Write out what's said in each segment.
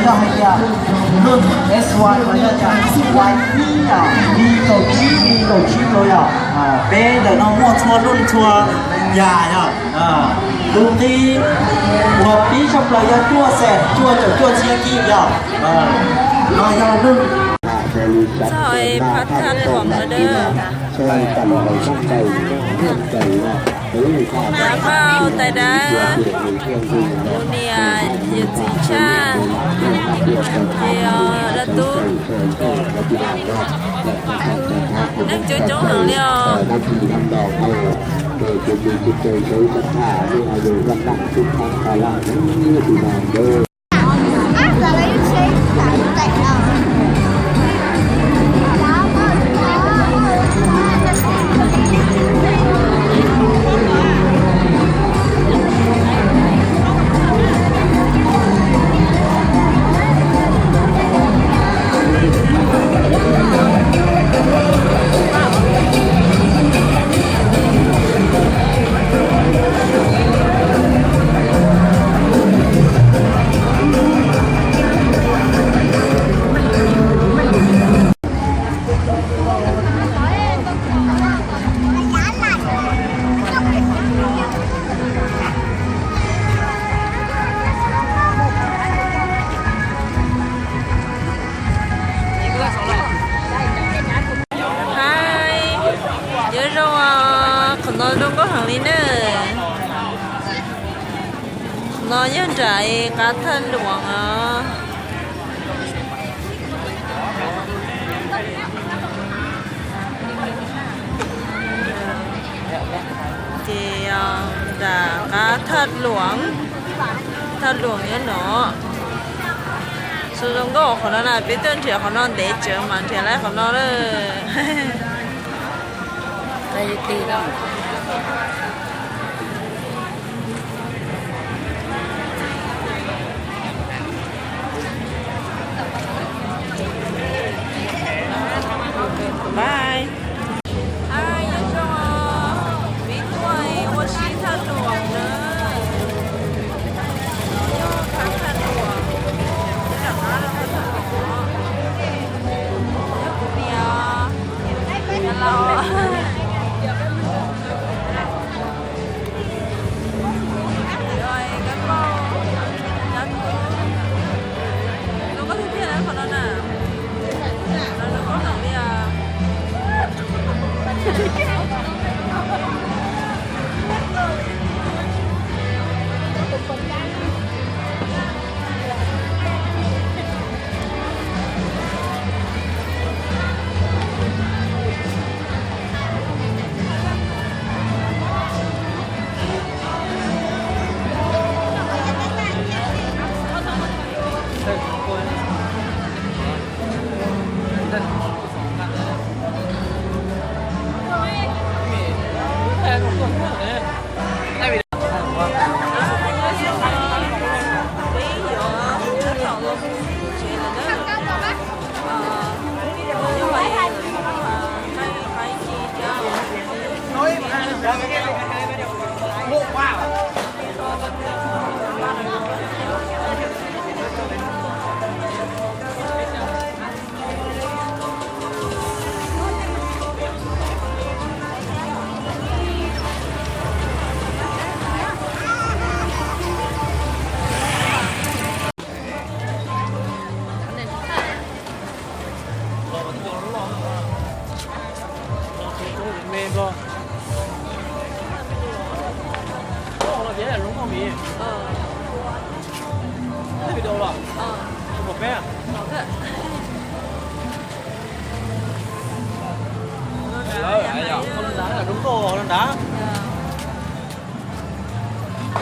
Yog hais tias lub S Y los yog tias Y ib yom, Y kaum tsib, Y kaum tsib no yom, peb ntawm no muaj txhua lub txhua yam yom. Tus nqi uas pib tshaj plaws yog cuaj xees cuaj caum cuaj txhiab kib yom. No yog lub txog phab thaj luam no dawb. Npaj tais dawb, kuv niam yawm txiv tshaj, ces dab tub, neeg coob coob heev li os. Hais, nyob zoo, qhov no zoo nkauj heev li na. Qhov no yog nram qab thaj luam os. Ces nram qab thaj luam, thaj luam nyob no. Zoo zoo nkauj qhov no na, peb tuaj nrhiav qhov no ntev tsawv mas nrhiav lawm qhov no lawm. Bye. Ai, nyob zoo, peb tuaj ua si thaj luam na. Yog thaj luam, peb rov qab los thaj luam. Yog kuv niam, niam laus. Zoo nkauj tiag tiag na qhov no na. Qhov no zoo nkauj heev li os.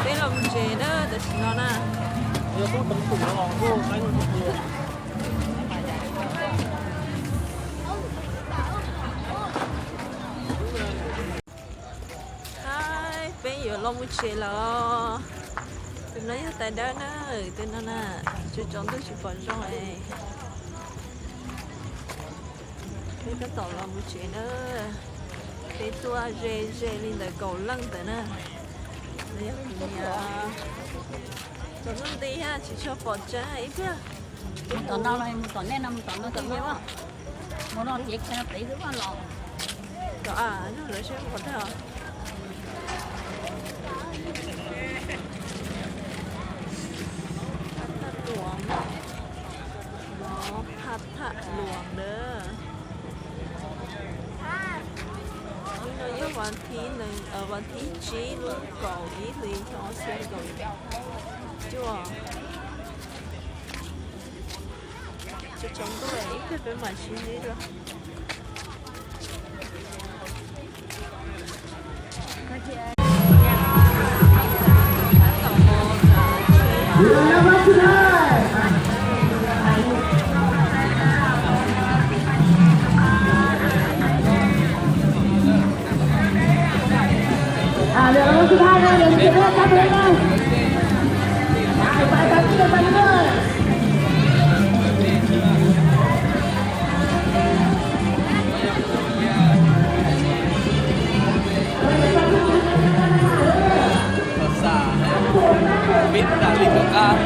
Peb los mus tsev na, tam sim no na. Hais, peb yuav los mus tsev lawm. Tus no yog tais dawb na, tus no na, tsaus ntuj tsis pom zoo. Peb tab tom los mus tsev na. Peb tuaj ze ze li ntawm kaum leej ntawd na. No yog kuv niam. Tom no nti ha, tsis tshua pom tseeb ib pliag. Mus tom no los mus tom nej no, mus tom no tom no. Mus no ces kiag no pem xwb los. Tom a, lawv seb qhov twg os. Phaj Thaj Luam, no Phaj Thaj Luam ntawd. Hnub no yog vas thib nees, vas thib tsib lub kaum ib hlis xyoo ob txhiab kaum cuaj. Tsaus ntuj, ib pliag peb mam sib ntsib dua. Pib tas li ko qab.